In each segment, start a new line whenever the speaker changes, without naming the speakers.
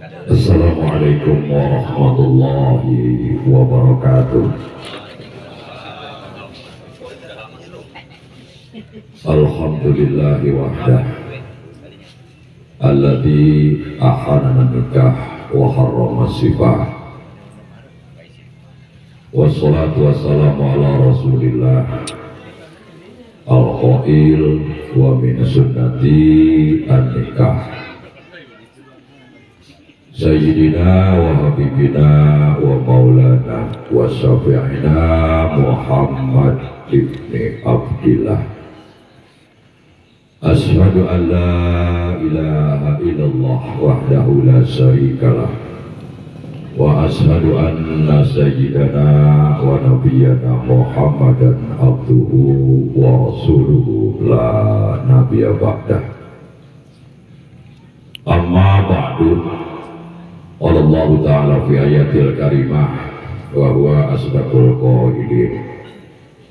Assalamualaikum warahmatullahi wabarakatuh. Alhamdulillahi wahdah alladzi ahana nikah wa harrama sifah. Wassalatu wassalamu ala rasulillah al-qail wa min sunnati an-nikah. Sayyidina wa habibina wa maulana wa syafi'ina Muhammad ibni Abdillah. Asyhadu an la ilaha illallah wahdahu la syarikalah wa asyhadu anna sayyidana wa nabiyyana Muhammadan abduhu wa rasuluhu la nabiyya ba'dah. Amma ba'du. Qala Allahu ta'ala fi ayatil karimah wa huwa asdaqul qailin.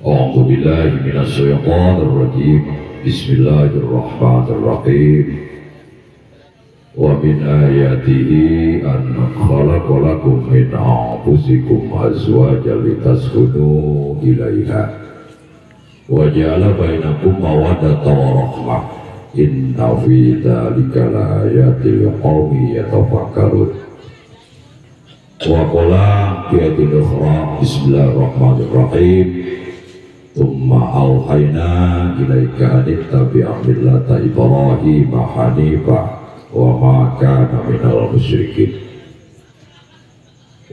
A'udzu billahi minasy syaithanir rajim. Bismillahirrahmanirrahim. Wa min ayatihi an khalaqalakum min anfusikum azwajan litaskunu ilaiha wa ja'ala bainakum mawaddatan wa rahmah. Inna fi dzalika laayatin liqaumin yatafakkarun. Wa qala fi ayatin ukhra bismillahirrahmanirrahim. Tsumma auhayna ilaika an ittabi' millata Ibrahima hanifa wa ma kana minal musyrikin.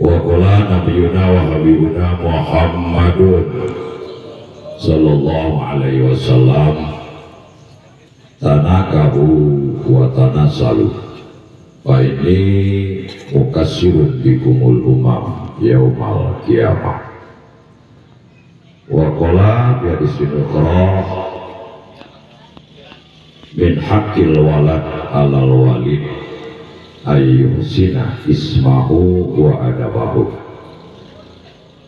Wa qala nabiyuna wa habibuna Muhammadun sallallahu alaihi wasallam tanakahu wa tanasalu fa inni mukassirun bikumul umam yaumal qiyamah. Wa qala bi hadisin ukhra min haqqil walad alal walid ayyuhsina ismahu wa adabahu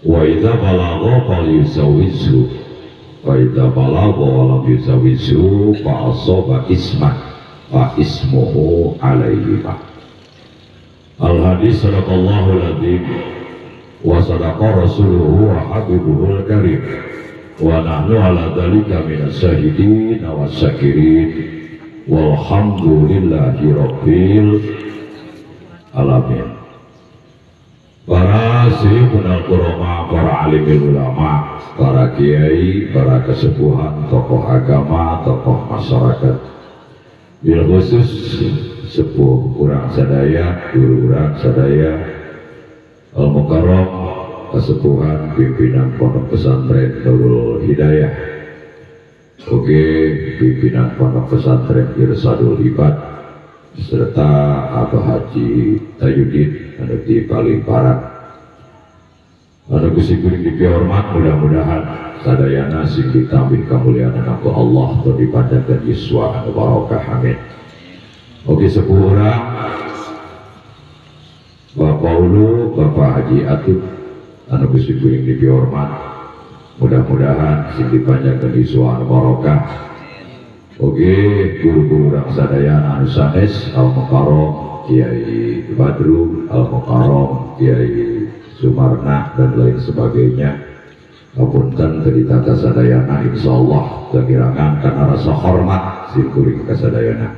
wa idza balagha falyusawwizhu wa idza balagha wa lam yusawwizhu fa asaba isman fa ismuhu alaihi. Al hadis sadaqallahul azim wa sadaqa rasuluhu wa habibuhul karim wa nahnu ala dzalika minasyahidin wa syakirin walhamdulillahi rabbil alamin. Para syuhunal kurama, para alimil ulama, para kiai, para kesepuhan, tokoh agama, tokoh masyarakat, bil khusus sepuh urang sadaya, guru urang sadaya, Al-Mukarram, kesepuhan pimpinan pondok pesantren Nurul Hidayah, oke, pimpinan pondok pesantren Irsadul Ibad, serta Abah Haji Tayudin anu di paling barat. Anu ku simkuring dipihormat, mudah-mudahan sadayana sing ditambih kemuliaan ku Allah tur dipanjangkeun yuswa anu barokah, amin. Oke, sepuh urang Bapak Ulu, Bapak Haji Atib anu ku simkuring dipihormat, mudah-mudahan sing dipanjangkeun yuswa anu barokah. Oke, guru-guru urang sadayana anu sanes, Al-Mukarram Kiai Badru, Al-Mukarram Kiai Sumarna dan lain sebagainya. Apunten teu ditata sadayana, insyaallah kegirangan karena rasa hormat simkuring ka sadayana.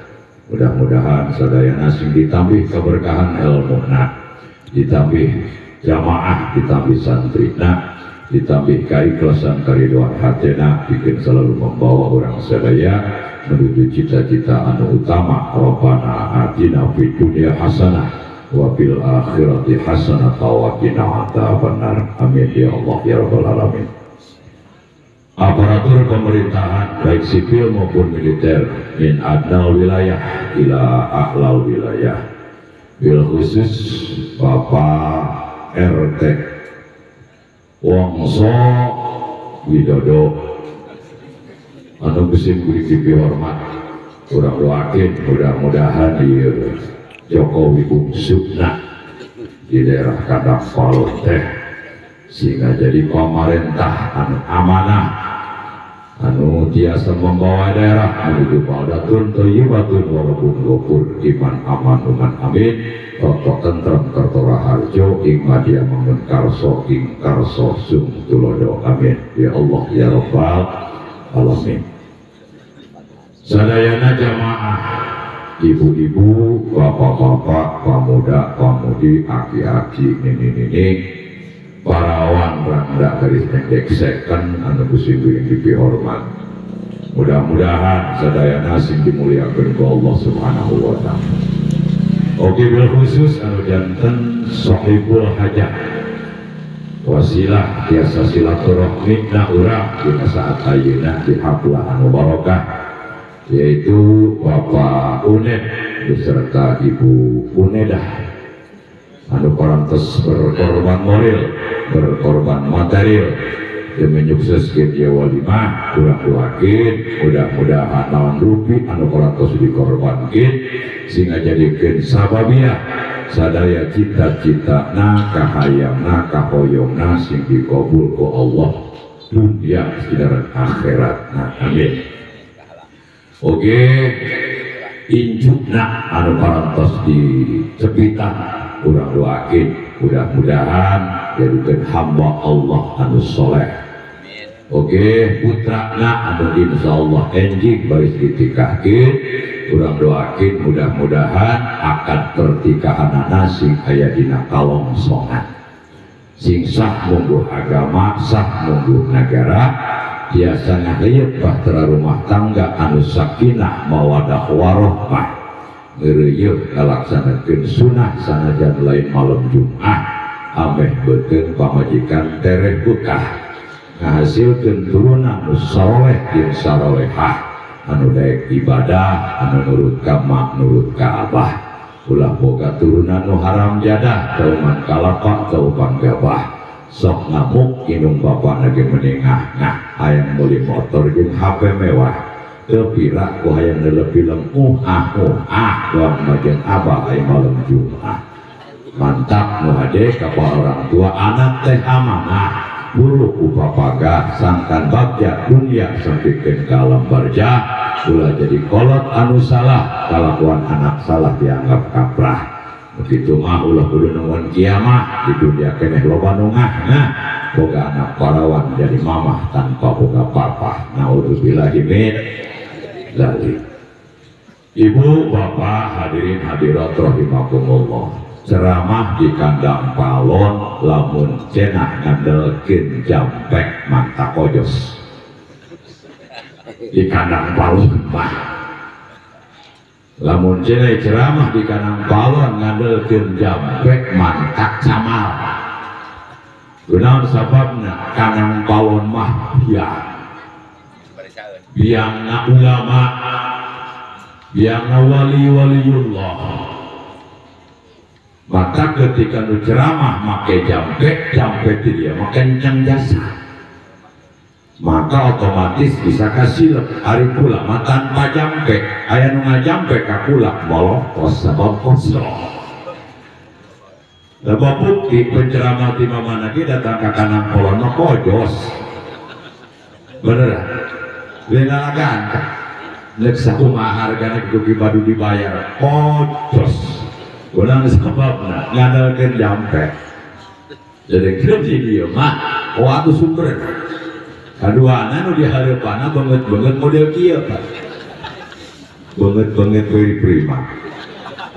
Mudah-mudahan sadayana sing ditambih keberkahan ilmuna, ditambih jamaah, ditambih santrina, ditambih keikhlasan karidoan hatena, bikin selalu membawa orang sadaya menuju cita-cita anu utama. Rabbana atina fid dunya hasanah wa fil akhirati hasanah wa qina adzabannar. Amin ya Allah ya rabbal alamin. Aparatur pemerintahan baik sipil maupun militer min adnal wilayah ila a'lal wilayah, bil khusus Bapak RT Wongso Widodo anu ku simkuring dipihormat, urang doakeun mudah-mudahan ieu Jokowi bungsuna di daerah Kandang Palon teh sehingga jadi pamarentah anu amanah anu tiasa membawa daerah menuju baldatun thayyibatun wa rabbun ghafur, iman aman uman amin. Toto tentrem kerto raharjo ing madya mangun karso ing karso sung tulodo. Amin ya Allah ya Rabbal alamin. Sadayana jamaah, ibu-ibu, bapak-bapak, pemuda, pemudi, aki-aki, nini-nini, parawan rangda garis pendek second anu kusibuing dipihormat. Mudah-mudahan sadayana sing dimuliakeun ku Allah Subhanahu wa taala. Oke, bil khusus anu janten sahibul hajat, wasilah tiasa silaturahmi na urang dina saat ayeuna di haflah anu barokah, yaitu Bapak Uned beserta Ibu Unedah anu parantos berkorban moral, berkorban material demi nyukseskeun ieu walimah. Kurang doakeun mudah-mudahan naon rupi anu parantos dikorbankeun sehingga jadikeun sababiah sadaya cita-cita na kahayangna kahoyongna sing dikabul ku Allah dunia dan akhirat. Nah, amin. Oke, injukna anu parantos di cepitan urang doakeun mudah-mudahan jadikeun hamba Allah anu soleh. Oke, putrana anu insyaallah enjing baris ditikahkeun, urang doakeun mudah-mudahan akad pertikahanana sing aya dina kalongsongan, sing sah mungguh agama, sah mungguh nagara, biasa ngaheuyeut bahtera rumah tangga anu sakinah mawadah warohmah, ngeureuyeuh ngalaksanakeun sunah sanajan lain malam Jumat, ameh beuteung pamajikan tereh bekah, ngahasilkeun turunan nu saleh jeung sarolehah, anu daek ibadah, anu nurut ka mak, nurut ka abah, ulah boga turunan nu haram jadah, kauman kalapa, kaupan gabah, sok ngamuk inung bapak lagi menengah, nah hayang meuli motor jeung HP mewah, teu pira ku hayang ndelep film ah doang mah jeung abah aya malam Jumat. Mantap nu hade ka orang tua anak teh amanah, buru ku papagah sangkan bagja dunia sampikeun ka alam barjah, ulah jadi kolot anu salah, kalakuan anak salah dianggap kaprah. Begitu mah ulah kudu nungguan kiamah di dunia keneh loba nu ngah, boga anak parawan jadi mamah tanpa boga papah. Naudzubillahi min dzalik. Ibu bapak hadirin hadirat rahimakumullah, ceramah di kandang palon lamun cenah ngandelkeun jampek manta kojos di kandang palon mah, lamun cenah ceramah di kandang palon ngandelkeun jampek mantak camal. Kunaon sababna? Kandang palon mah biang, biangna ulama, biangna wali-waliullah. Maka ketika nu ceramah make jampek, jampek dia make kencang jasa, maka otomatis bisa kasilep. Ari kula mah tanpa jampek, aya nu ngajampek ka kula molokos sabab kosong. Sebab bukti penceramah di mana ge datang ka kanang kolono kojos, bener lalagan nek sakumaha hargana kudu badu dibayar kojos. Kurang sebabna ngandalkeun jampek. Jadi kerja dia mah waktu sumber. Kaduana nu dihareupanna banget-banget model kieu Pak. Banget-banget very prima.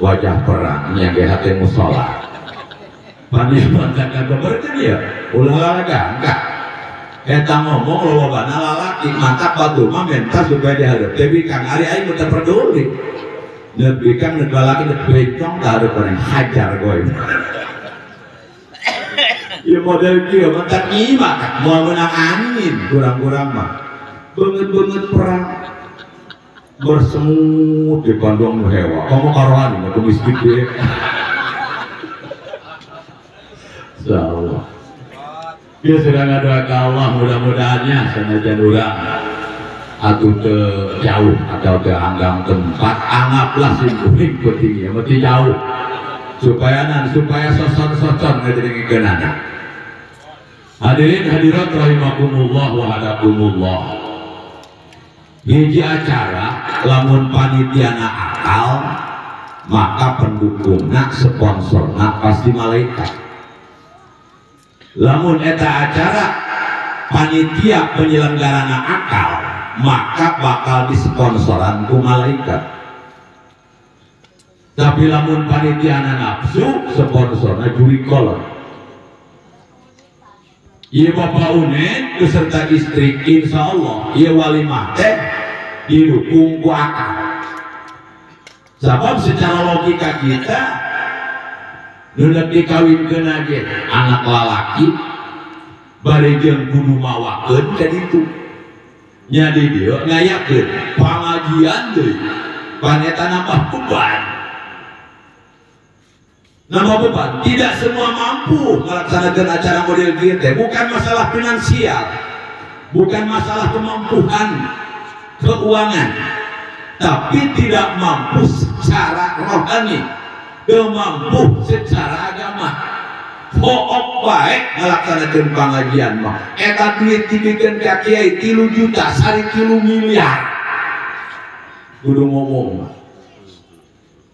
Wajah perang nya ge hate musala. Panis banget bener dia. Ulah lalagan ka. Eta ngomong lolobana lalaki mantap batu mah menta supaya dihareup teh bikang ari aing teu peduli. Lebih kang nek lalaki nek bencong ta hareupan hajar goy. Ya model kieu mentak nyimak moal meunang angin kurang-kurang mah. Beungeut-beungeut perang bersemut di kandang nu hewa. Komo karohani mah kumis gede. Insyaallah. Dia sedang ngadoa ka Allah mudah-mudahannya sanajan urang atau te jauh atau te anggang tempat, anggaplah simpuling penting ya, mesti jauh supaya nan supaya soson-soson ngajengikeun anak. Hadirin hadirat rahimakumullah wa hadakumullah. Hiji acara lamun panitiana akal maka pendukungna sponsorna pasti malaikat. Lamun eta acara panitia penyelenggarana akal, maka bakal disponsoran ku malaikat. Tapi lamun panitia nafsu, sponsorna juri kolot. Ieu Bapak Unen beserta istri insya Allah ieu walimah teh didukung ku akal. Sebab secara logika kita nu dikawinkeun aja anak lalaki bari jeung kudu mawakeun ka ditu. Nya di dieu ngayakeun pangajian deui, pan eta nambah beban. Nambah beban, tidak semua mampu melaksanakan acara model kieu teh. Bukan masalah finansial, bukan masalah kemampuan keuangan, tapi tidak mampu secara rohani, tidak mampu secara agama. Hook baik melaksanakan pengajian mah eta duit dibikeun ka kiai 3 juta sari 3 miliar kudu ngomong mah.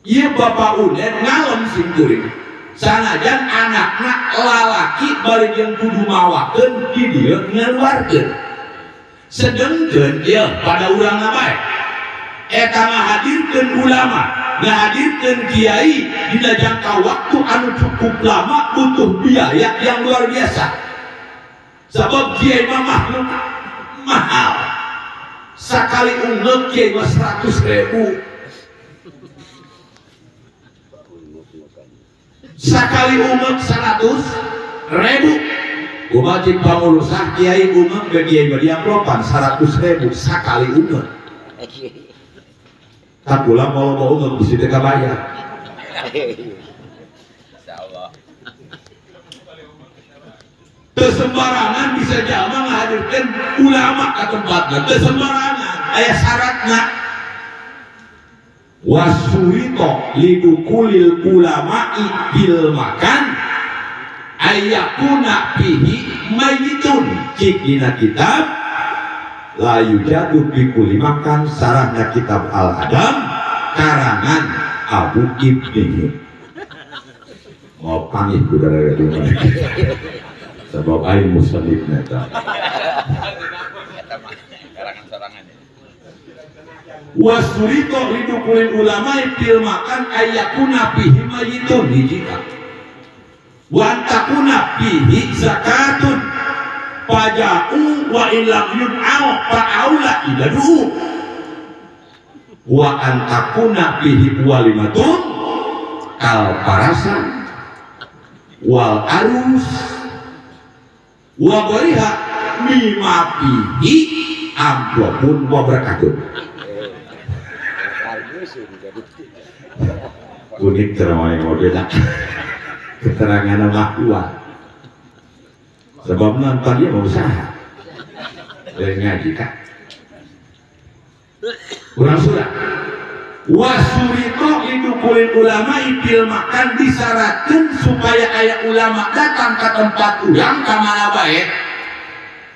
Ieu Bapak Unen ngalem sim kuring sanajan anakna lalaki bari jeung kudu mawakeun di dieu ngaluarkeun. Sedengkeun ieu pada urangna bae eta ngahadirkeun ulama, ngahadirkeun kiai dina jangka waktu anu cukup lama butuh biaya yang luar biasa. Sebab kiai mah makhluk mahal. Sakali ungeuk kiai mah 100.000. Sakali ungeuk 100.000. Kumaha cik pangurusah kiai ungeuk ge kiai mah diamplopan 100.000 sakali ungeuk. Tak pulang kalau mau nggak bisa teka bayar. Kesembarangan bisa jama menghadirkan ulama ke tempatnya. Kesembarangan, ayah syaratnya. Wasurito lidukulil ulama'i bil makan ayakuna fihi mayitun. Cik dina kitab la yujadu bikuli makan sarahna kitab Al-Adam karangan Abu Ibni. Mau pangih kuda dari mana? Sebab aing musannifna eta.
Karangan sorangan.
Wasurito lidukulil ulama fil makan ayakuna fihi mayitun hiji ka. Wa antakuna fihi zakatun. Paja'u wa illam yun'au fa'aula idadu wa antakuna fihi walimatun kal parasan wal arus wa goriha mimma fihi amplopun wa barakatun. Unik ceramah yang mau beda keterangan Allah. Sebab nonton dia mau usaha dari ngaji kak kurang surat wasurito lidukulil ulama ipil makan disyaratkan supaya ayah ulama datang ke tempat urang ka mana bae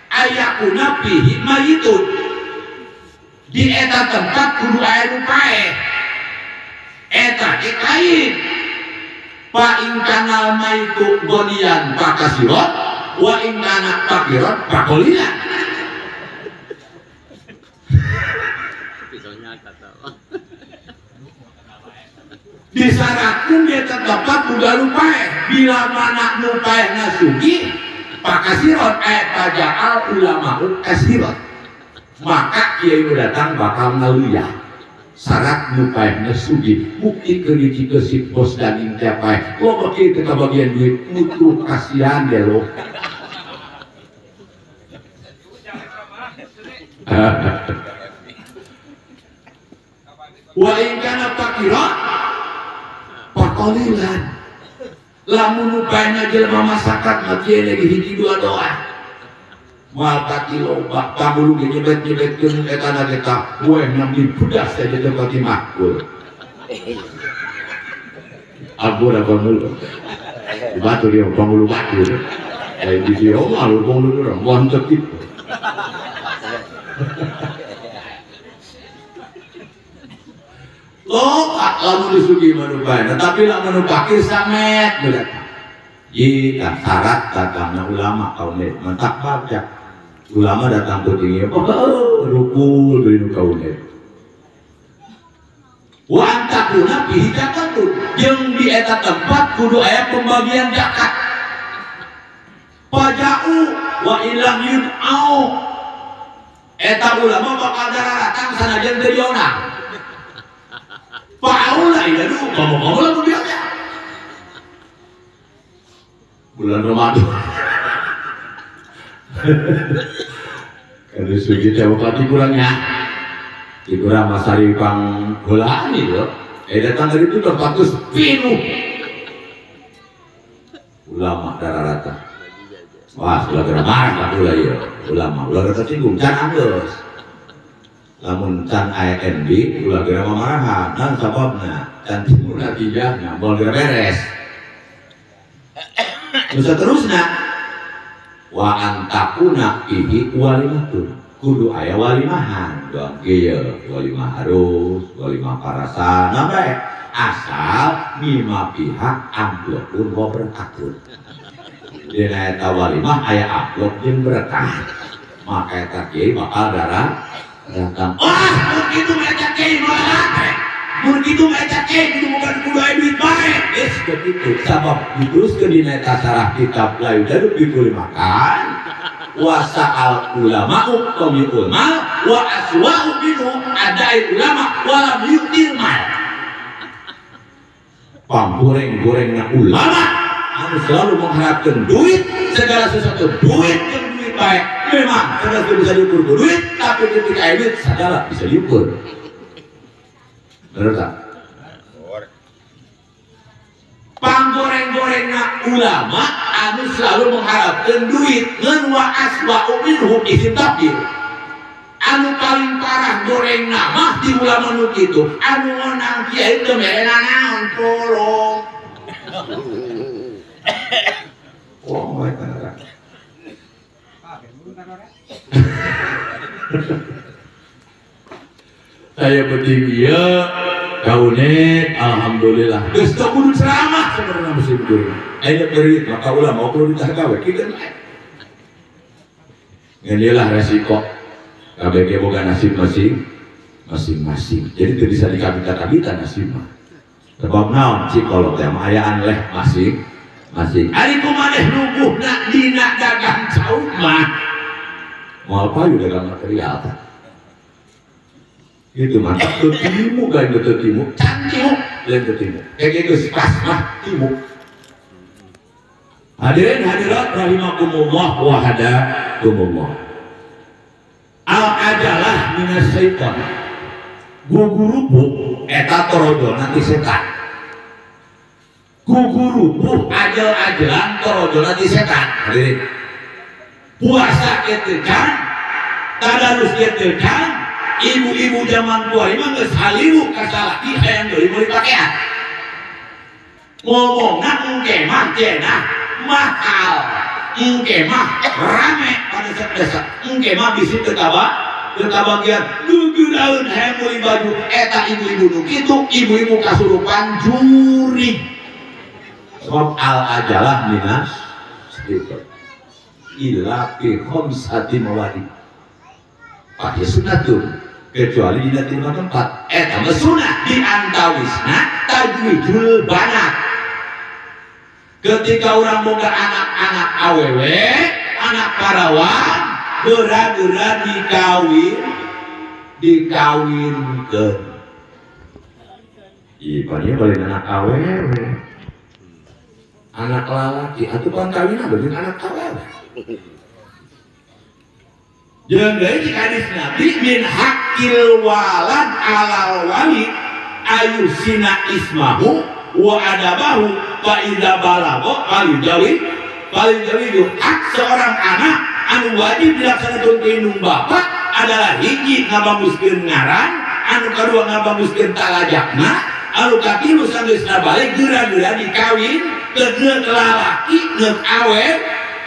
ayakuna fihi mayitun di eta tempat kudu aya nu paeh eta ge kain fa in kanal maitu gonian pakasirot wa in kana fakiron pakolilan. Disyaratkan dia tempat udah lupae bila mana nupaehna sugih pakasiron pajaal ulama kasiron maka kiai nu datang bakal ngaluyah. Syarat nupaehna sugih bukti keur dicikeusip bos daning teh paeh loba kieu teh kabagian duit mutu kasihan deh lo. Wa in kana fakira faqalilan. Lamun nu paehna jelema masakat mah kieu lagi hiji dua doa. Moal kaki loba pangulu ge nyebet-nyebetkeun eta na ge tah weh nami pedas teh teu pati makul. Abura pangulu. Batu dia pangulu batu. Lain di dieu mah lu pangulu urang moal teu kitu. Loba lamun disugi mah nu bae, tapi lamun nu fakir samet nu datang. Jika syarat datangna ulama kaum mentak baca. Ulama datang ke tinggi, oh rukul dari nu kaum. Wa antakuna fihi zakatun, jeung di eta tempat kudu aya pembagian zakat. Faja'u wa ilam yud'au. Eta ulama bakal daratang sanajan teu dionang. Fa'aula ila du kamu-kamu lamun diundang. Bulan Ramadan. Kalau sugi teh bupati kurangnya. Dikurang masari pang heulaan ieu. Datang dari itu tempat geus pinuh. Ulama dararata. Wah, ulah geura marah ulah ieu. Ulama ulah geura tersinggung can anggeus. Lamun can ANB ulah geura mamarahan, naon sababna? Can timbul natijahna, moal geura beres. Terus seterusnya wa antakuna fihi walimatun, kudu aya walimahan doang kieu, walimah harus, walimah parasan, nah bae asal mima pihak amplopun wa berkatun. Dina eta walimah aya amplop jeung berkah, maka eta kiai bakal darah datang. Ah, mun kitu mah eta kiai moal teh. Mun kitu mah eta kiai kudu boga kudu aya duit bae. Geus kitu sabab diteruskeun dina eta sarah kitab la yujadu fi kulli makan wa sa'al ulama'u qamiul mal wa aswa'u minhu adai ulama wa lam yu'til mal. Panggoreng-gorengna ulama anu selalu mengharapkan duit, segala sesuatu duit jeung duit bae. Memang segala sesuatu bisa diukur ku duit, tapi ketika aya duit segala bisa diukur. Bener tak? Panggoreng-gorengna ulama anu selalu mengharapkan duit ngan wa aswa'u minhum isim tabdil. Anu paling parah gorengna mah di ulama nu kitu, anu ngonang kiai teu mere nanaon tolong. Wong wae kana. Saya penting ieu kaunet alhamdulillah. Geus teu kudu ceramah sebenarnya musim kuring. Aya beri maka ulama perlu ditah gawe kieu. Ngeulah resiko. Kabeh ge boga nasib masing-masing. Jadi teu bisa dikabita-kabita nasib mah. Sebab naon psikolog teh mah ayaan leh masing-masing. Ari kumaneh nubuhna dina dagang cau mah moal payu dagang material tah. Itu mantap teu timu gain teu timu, can timu lain teu timu. Kayak geus pas mah timu. Hadirin hadirat rahimakumullah wa hadakumullah. Al ajalah minas syaitan. Gugurubuk eta torojo nanti setan. Gugurubuk ajal-ajalan torojo nanti setan. Hadirin. Puasa kieu can, tadarus kieu can, ibu-ibu zaman kuari mah geus haliwu ka salaki hayang deui meuli pakaian. Ngomongna engke mah cenah mahal. Engke mah rame pada desa. Engke mah bisi teu kabagian geugeudaeun hayang meuli baju eta ibu-ibu nu kitu, ibu-ibu kasurupan jurig. Sebab al ajalah minas syaitan. Illa fi khamsati mawadi. Pak ya sunatun kecuali dina lima tempat. Eta mah sunah di antawisna tajwijul banat. Ketika orang boga anak-anak awewe, anak parawan, geura-geura dikawinkeun. Ih, pan ieu balik anak awewe. Anak lalaki atuh pan kawin jeung anak awewe. Jeung deui cik hadis Nabi min haqqil walad alal wali ayusina ismahu wa adabahu fa idza balagha falyujawi hak seorang anak anu wajib dilaksanakeun ku indung bapa adalah hiji ngabaguskeun ngaran, anu kadua ngabaguskeun talajakna, anu katilu sanggeusna balik geura-geura dikawin keun lalaki neuk awewe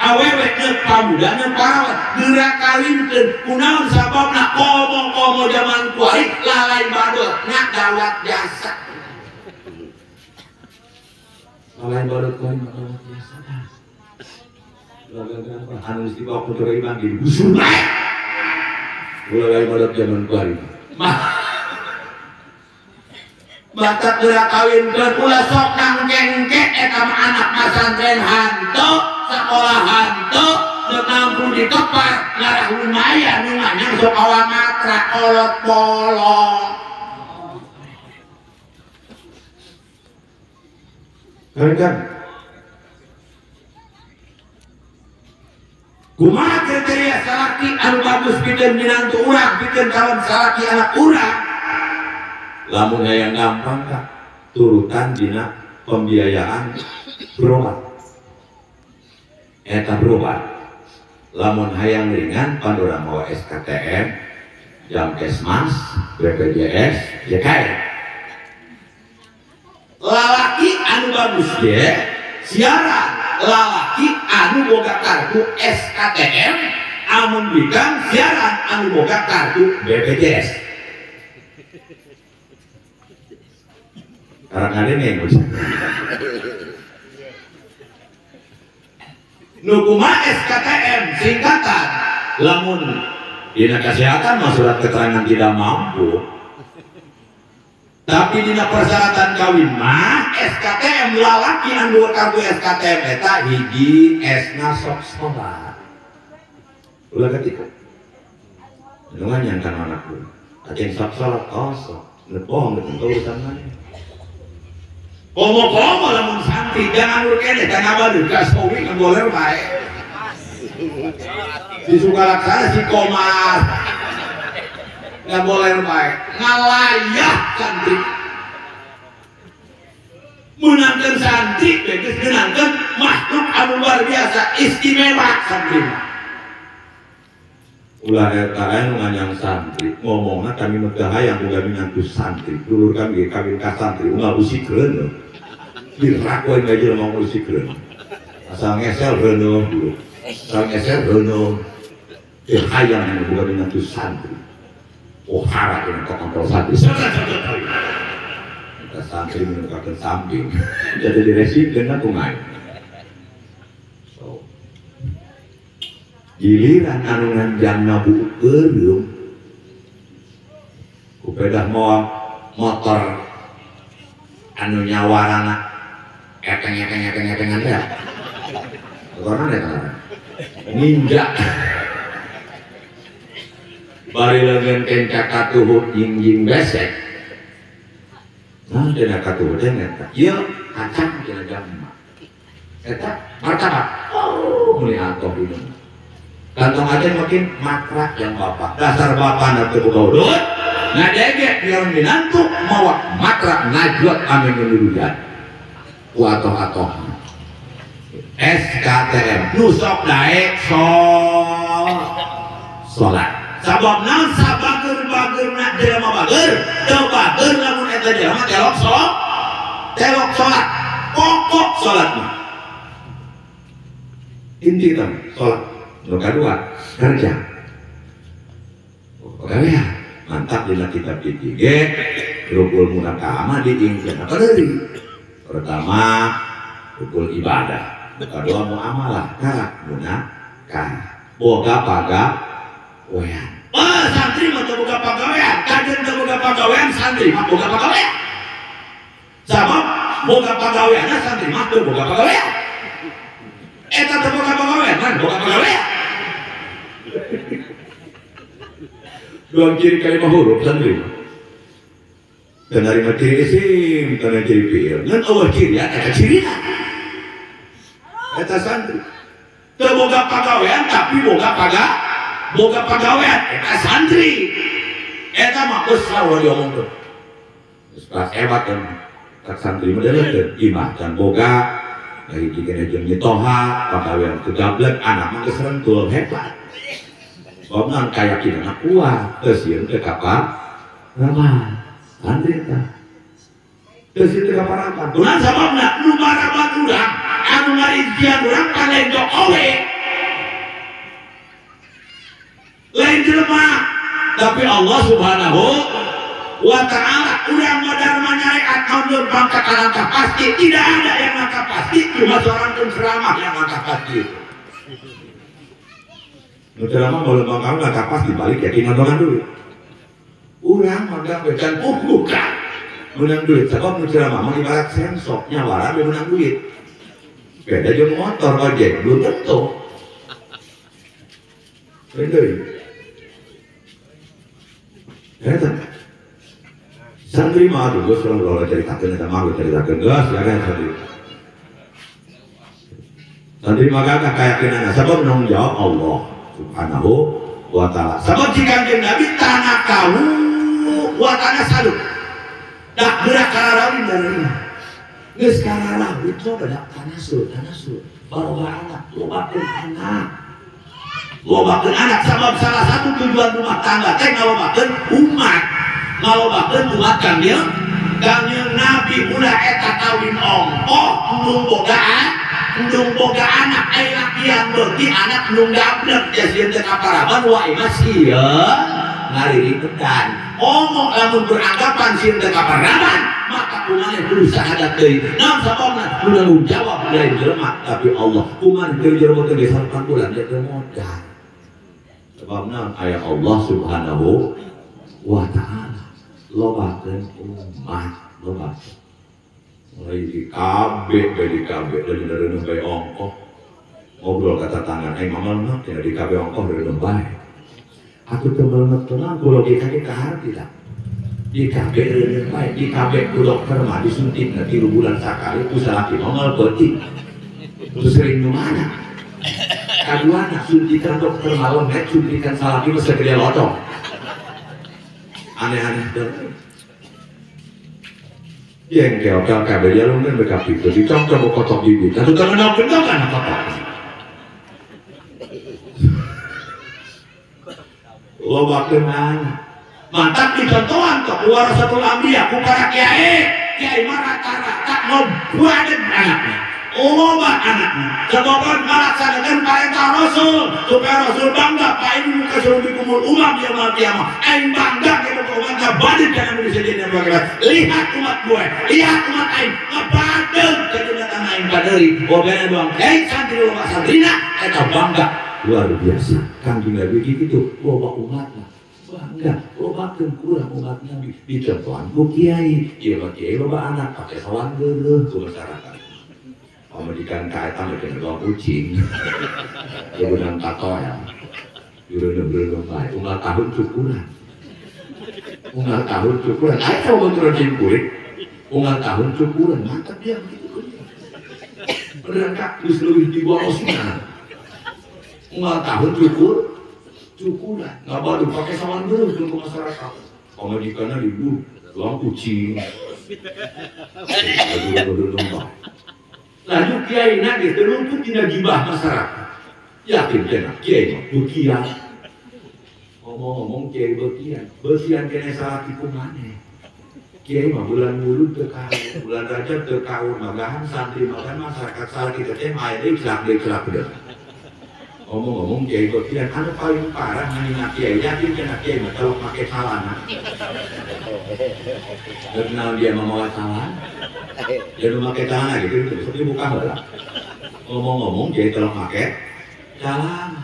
Awewe neuk pamuda neuk parawan geura kawinkeun. Kunaon sababna komo-komo zaman kuari lalai badot ngagawat jasa. Lalai badot kuari ngagawat jasa. Anu geus dibawa ku jero imah ge digusur bae. Ulah lain badot zaman kuari. Batak geura kawinkeun ulah sok nangkengke eta mah anak masantren hantu, sekolah hantu, deuk ngampu di kepar, ngarah lumayan nu nganyang sok awa matra kolot bolong. Kawinkeun. Kumaha kriteria salaki anu bagus pikeun minantu urang, pikeun calon salaki anak urang? Lamun hayang gampang kah turutan dina pembiayaan berobat. Eta berobat. Lamun hayang ringan pan urang mawa SKTM, Jamkesmas, BPJS, JKN. Lalaki anu bagus ge siaran lalaki anu boga kartu SKTM, amun bikang siaran anu boga kartu BPJS. Karena ini yang nukuma SKTM singkatan lamun dina kesehatan mah surat keterangan tidak mampu, tapi dina persyaratan kawin mah SKTM lalaki anu kartu SKTM eta hiji S-na sok salat. Ulah ketika nu nganyangkan anakku aceng sok salat oh sok bohong betul urusan mana. Komo-komo lamun santri jangan ur keneh dan abadun ka sowi nggoler bae. Si Sukalaksana si Komar ngagoler bae, ngalayah santri. Meunangkeun santri geus meunangkeun makhluk anu luar biasa istimewa santri. Ulah eta anu nganyang santri, ngomongna kami mah teu hayang boga minantu santri, dulur kami ge kawin ka santri unggal usikeun. Dirakoin aja jelema usikeun. Asal ngesel reuneuh dulu. Asal ngesel reuneuh. Teu hayang anu boga minantu santri. Oh hara dina kontol santri. Kita santri menukakeun samping. Jadi diresikeun ku ngae. So. Giliran anu nganjangna buuk eureum ku pedah mawa motor anu nyawarana eteng-eteng-eteng-etengan teh. Motorna teh ninja. Bari leungeun kenca katuhu jingjing besek. Nah dina katuhu teh eta. Ieu kacang dina jam. Eta martabak. Oh, meuli atoh dina. Kantong aja makin matra yang bapak. Dasar bapak nanti boga udut, ngadegek biar minantu mawa matra ngajuat amin menuduhan. Ku atoh-atoh. SKTM nu sok daek salat. Sabab naon sabager-bagerna jelema bager, teu bager lamun eta jelema telok salat. Telok salat, pokok salat mah. Inti tah salat. Nu kadua kerja. Pagawean mantap dina kitab fikih ge rukul munakama diingkeun apa deui? Pertama rukul ibadah, kedua muamalah karak munakah boga pagawean. Oh, santri mah teu boga pagawean, kajen teu boga pagawean, santri mah boga pagawean. Sabab boga pagaweanna santri mah teu boga pagawean. Eta teu boga pagawean, man boga pagawean. Dua ciri kalimah huruf santri mah. Dan narima ciri isim, dan ciri fi'il. Ngan eueuh cirian eta cirina. Eta santri. Teu boga pagawean tapi boga pagawean eta santri. Eta mah geus ulah diomongkeun. Geus kelas hebat kan. Tak santri mah deuleukeun imah can boga, dari dikene jeung nyitoha, pagawean teu gablek, anak mah geus rentul hebat. Sebab kayakinan kuat, teu sieun teu kaparaban. Santri eta. Teu sieun teu kaparaban. Tunan sababna nu maraban urang, anu ngarizkian urang paling Jokowi. Lain jelema tapi Allah Subhanahu wa ta'ala. Urang modal manyareat naon bangka langkah pasti, tidak ada yang langkah pasti, cuma seorang penceramah yang langkah pasti. Nu ceramah boleh bangka langkah pasti balik yakin nontonan duit. Urang modal becan bukan menang duit, sebab nu ceramah mah ibarat sensok nyawaran we menang duit. Beda jeung motor ojek belum tentu. Bener. Eta santri mah aduh geus urang ulah caritakeun eta mah caritakeun geus ya kan santri. Santri mah gagah kayakinanna sabab nu jawab Allah Subhanahu wa taala. Sabab jika Kanjeng Nabi tanah kawu wa tanah salu. Dak gerak kararawin dari geus kararawin coba dak tanasul tanasul baroga anak lobakeun anak. Lobakeun anak sabab salah satu tujuan rumah tangga teh ngalobakeun umat. Ngalobakeun umat kanjeng kanjeng Nabi ulah eta kawin ongkoh endung boga anak ai lakian beuki anak endung gablek jasieun teh kaparaban wa imah sieun ngariribetan. Omong lamun beranggapan sieun teh kaparaban maka kumaha kudu sahadat deui. Naon sababna? Nu nanggung jawab lain jelema tapi Allah. Kumaha teu jelema teh geus bulan teh modal. Sebabna aya Allah Subhanahu wa ta'ala. Lobakeun umat, lobakeun. Mulai di KB, di KB, lagi reuneuh bae ongkoh. Ngobrol kata tangan, aing mah mah tina di KB ongkoh reuneuh bae. Aku teu melemet tenang, ku logika ge kaharti da. Di KB reuneuh bae, di KB ku dokter mah disuntikna 3 bulan sakali ku salaki mah moal beutik. Terus sering nu mana? Kaduana suntikan dokter mah lemet, suntikan salaki mah segede lodong. Aneh-aneh deh. Yang keokel kabel jalur kan bekap itu dicongkel kotok gigi. Satu tangan gendong kan kotok. Lobakeun anak. Mantap dicontohan tok warasatul anbiya ku para kiai. Kiai mah rata-rata ngobadeun anaknya. Loba anaknya. Sebab melaksanakan perintah Rasul supaya Rasul bangga pak ini muka suruh dikumul umam yaumul kiamah. Aing bangga ke umat ngabadin kana manusia jadi akhirat. Lihat umat gue, lihat umat aing ngabadin ka datang aing paderi. Bogana doang kiai santri loba santrina eta bangga luar biasa. Kanjeng Nabi kitu loba umatna. Bangga lobakeun kurang umat Nabi dicontohan ku kiai. Ieu mah kiai loba anak pake sawan geuleuh ku masyarakat. Pamajikan kaetan bikin doang kucing, ya benang tato ya, direnung-renung baik. Unggal tahun cukuran, unggal tahun cukuran. Ayo coba turun kulit, unggal tahun cukuran, mantap dia begitu. Beneran kaktus lebih di bawah. Unggal tahun cukuran, nggak baru pakai sawan dulu ke masyarakat. Pamajikannya diburu, doang kucing, direnung-renung baik. Lalu kiai nage terluput tidak gibah masyarakat. Yakin kena kiai mah bekian. Ngomong-ngomong kiai bekian, bekian kena salah tipu maneh. Kiai mah bulan mulud teu kawin, bulan Rajab teu kawin, magahan santri makan masyarakat salah kita teh mah aya deui celak deui. Ngomong-ngomong kiai bekian anu paling parah nganina kiai yakin kena kiai mah kalau make celana. Kenal dia memakai celana. Dia nu make celana gitu, besok dibuka heula. Ngomong-ngomong kiai tolong make celana.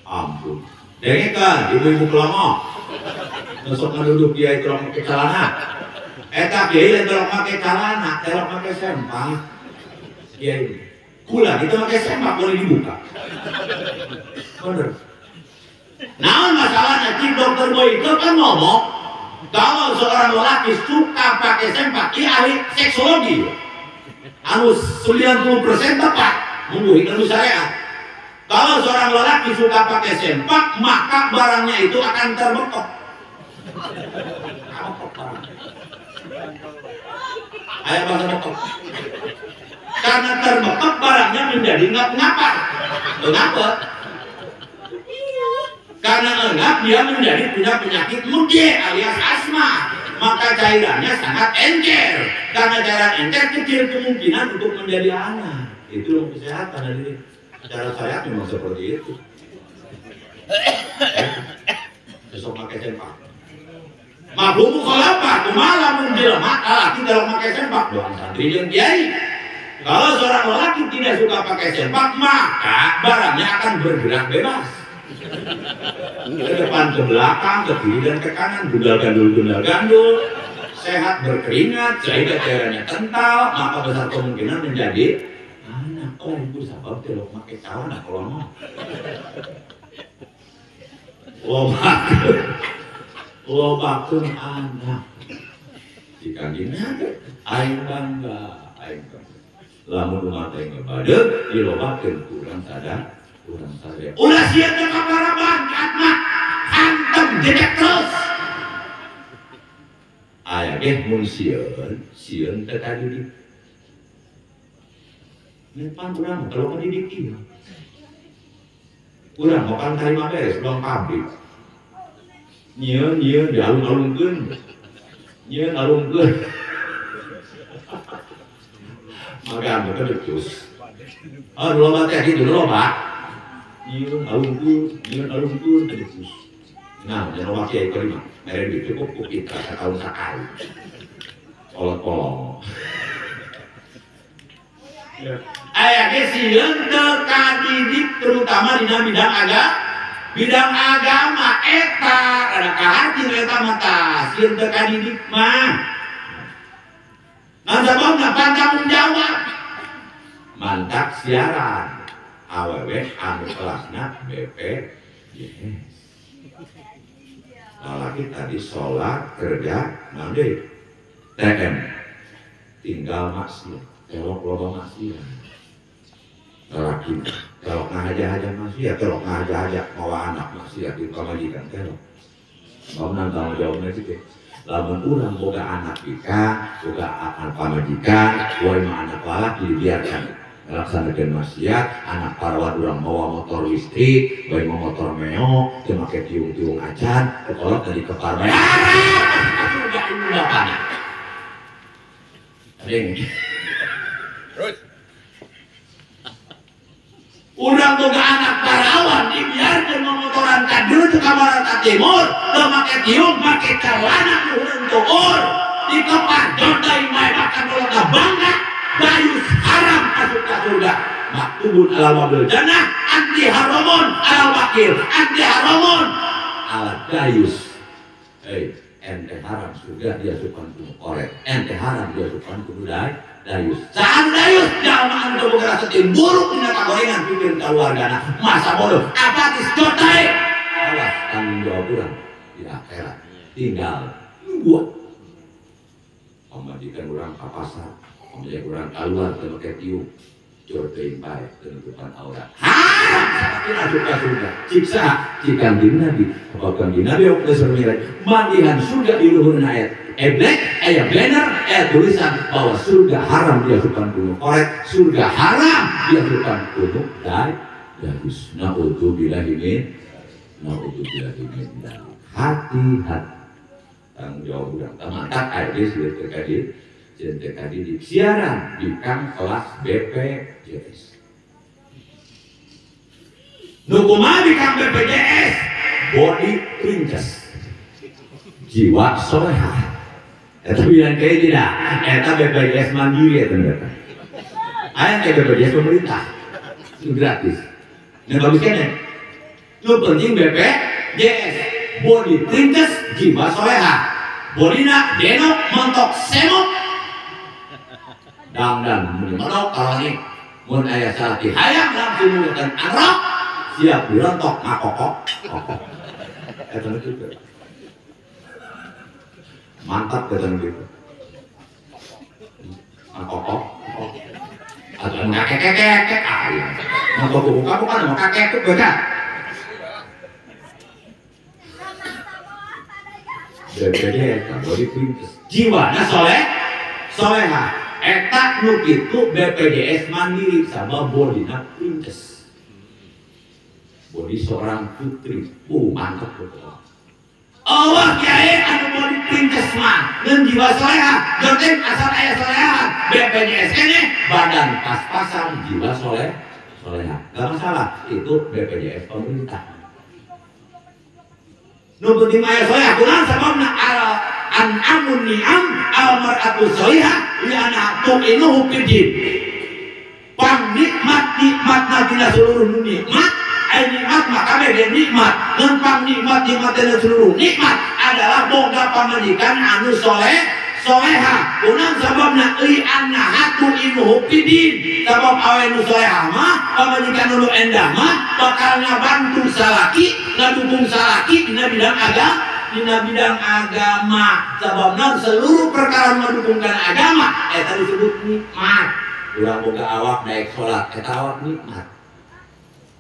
Ampun. Dengekeun ibu-ibu kelongo. Besok ngaduduk kiai tolong make celana. Eta kiai lain tolong make celana, tolong make sempak. Kiai kula kita pakai sempak boleh dibuka. Bener. Naon masalahnya cik dokter Boyke kan ngomong kalau seorang lelaki suka pakai sempak, dia ahli seksologi. Anu 90% tepat mungguh anu syariat. Kalau seorang lelaki suka pakai sempak, maka barangnya itu akan terbekok. Ayo bahasa bekok. Karena terbekok barangnya menjadi ngap-ngapa. Ngapa? Karena engap dia menjadi punya penyakit muge alias asma. Maka cairannya sangat encer. Karena cairan encer kecil kemungkinan untuk menjadi anak. Itu ilmu kesehatan dari. Cara saya memang seperti itu. Besok pakai sempak. Mafhum mukhalafah kumaha lamun jelema lalaki telok make sempak doang santri jeung kiai. Kalau seorang lelaki tidak suka pakai sempak, maka barangnya akan bergerak bebas. Ke depan, ke belakang, ke kiri dan ke kanan, gundal gandul gundal gandul, sehat berkeringat, sehingga cairannya kental, maka besar kemungkinan menjadi anak. Oh, ibu sabab telok make celana kalau mau. Lobakeun anak. Jika gini, aing bangga, aing bangga. Lamun umat aing badeug dilobakeun kurang sadar, kurang sadar. Ulah sieun teh ka paraban mah hantem jejak terus. Aya ge mun sieun, sieun teh kadidik. Pan urang kalau kadidik ieu. Urang makan tarima beres uang pabrik. Nyieun nyieun dialung-alungkeun. Nyieun alungkeun. Maka mereka becus. Oh, loba teh gitu loba. Nyieun alungkeun becus. Nah, jangan loba kiai kelima. Mere duit cukup ku kita satahun sakali. Kolot-kolot. Aya ge sieun teu kadidik terutama dina bidang agama. Bidang agama eta rada kaharti eta mah tah sieun teu kadidik mah. Nah, sababna tanggung jawab. Mantak siaran awewe anu kelasna BPJS. Lalaki tadi sholat kerja mandi TM tinggal maksiat, telok loba maksiat. Lalaki telok ngahaja-haja maksiat, telok ngahaja-haja mawa anak maksiat di pamajikan telok. Mau tanggung jawabnya sih. Lamun urang boga anak ika, boga anak pamajikan, wae mah anak lalaki dibiarkan melaksanakan maksiat, anak parawan urang mawa motor listrik, wae mah motor meo, teu make tiung-tiung acan, kekolot dari kepar bae. Atuh gak ibu bapana. Adeng. Terus. Urang boga anak parawan dibiarkan memotoran ka dieu teu ka barat ka timur, teu make tiung, make celana luhureun tuur, dikepar dodai mae makan kolot bangga, dayus haram asup ka surga. Maktubun ala wabil jannah, anti haramun ala wakil, anti haramun ala dayus. Hei, ente haram surga diasupkan ku koret, ente haram diasupkan ku dayus. Saat dayus jalma anu boga rasa buruk dina kagorengan pikeun kaluargana, masa bodoh, apatis jotai. Awas tanggung jawab urang di akhirat. Tinggal buat. Pamajikan urang ka pasar, pamajikan urang keluar teu make tiung, jodein bae teu nutupan aurat. Haram saking asup ka surga. Cik saha? Cik Kanjeng Nabi. Sebab Kanjeng Nabi waktu surmiraj mandihan surga di luhurna ayat eblek, aya banner, aya tulisan bahwa surga haram diasupkan kuno koret, surga haram diasupkan kuno dayus. Naudzubillah min, naudzubillah min. Hati-hati. Tanggung jawab urang. Mantap aya geus teu kadidik siaran di kang kelas BPJS. Nu kumaha di kang BPJS? Body princess. Jiwa solehah. Eta bilang kayak tidak. Eta BPJS mandiri eta ternyata. Aya kayak BPJS pemerintah. Itu gratis. Yang bagus kan ya? Nu penting BPJS body princess jiwa soleha. Bodina denok montok semok. Dangdan mun monok kalau nih mun aya salaki hayang langsung mulutan arok siap dirontok ngakokok kokok. Eta nu kitu. Mantap eta nu kitu. Ngakokok kokok. Atau ngakekekek aya. Ngakokok buka mau kakek beda. BPJS body princess. Jiwana soleh soleha. Eta nu kitu BPJS mandiri sama bodina princess. Body seorang putri. Mantap betul. Allah kiai anu body princess mah ngeun jiwa soleha, jotem asal aya soleha. BPJS keneh badan pas-pasan jiwa soleh soleha. Gak masalah, itu BPJS pemerintah. Nu penting aya soleha kunaon sababna al amun ni'am al mar'atu solihah li ana tu'inuhu fid. Pang nikmat nikmatna dina seluruh nikmat, ai nikmat maka beda nikmat. Ngan pang nikmat nikmatna seluruh nikmat adalah boga pamajikan anu soleh soleha. Kunaon sababna li annaha tu'inuhu fid. Sabab awe nu soleha mah pamajikan nu endah mah bakal ngabantu salaki, ngadukung salaki dina bidang agama, dina bidang agama. Sababna seluruh perkara mendukungkan agama eta disebut nikmat. Urang boga awak naik salat eta awak nikmat.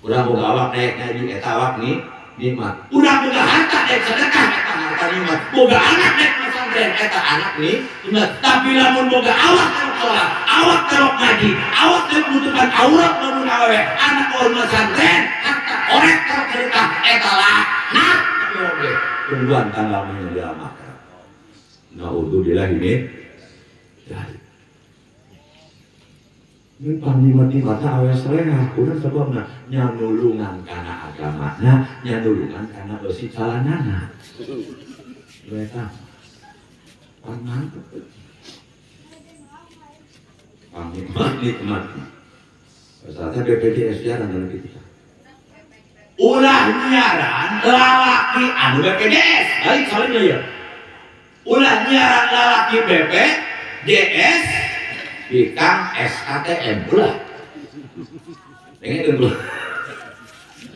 Urang boga awak naik ngaji eta awak nikmat. Urang boga harta naik sedekah eta harta nikmat. Boga anak naik pesantren eta anak nikmat. Tapi lamun boga awak terok salat, awak terok ngaji, awak terok nutupan aurat lamun awewe, anak orang pesantren, harta orek terok sedekah eta laknat. Oke, tungguan tanggal di alam akhirat. Naudzubillah ini. Ini panikmat awe soleha, kurang sebabna nyanulungan kana agamana, nyanulungan kana besi calanana. Mereka mantep. Panikmat nikmat. Saatnya BPJS jarang dalam kita. Ulah nyaran lalaki anu BPJS, balik soalnya ya. Ulah nyaran lalaki BPJS bikang SKTM ulah. Dengerin dulu.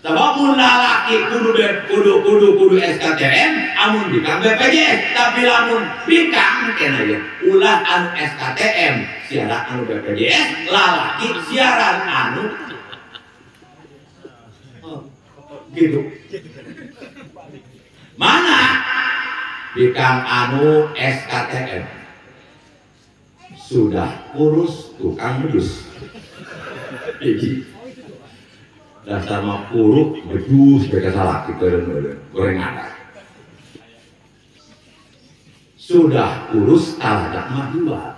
Sebab mun lalaki kudu kudu SKTM, amun bikang BPJS, tapi lamun bikang kena ya. Ulah anu SKTM, siaran anu BPJS, lalaki siaran anu gitu. Mana bikang anu SKTM sudah kurus tukang bedus. Jadi dasar mah kuruk bedus mereka salah gitu gorengan. Sudah kurus taladak mah dua.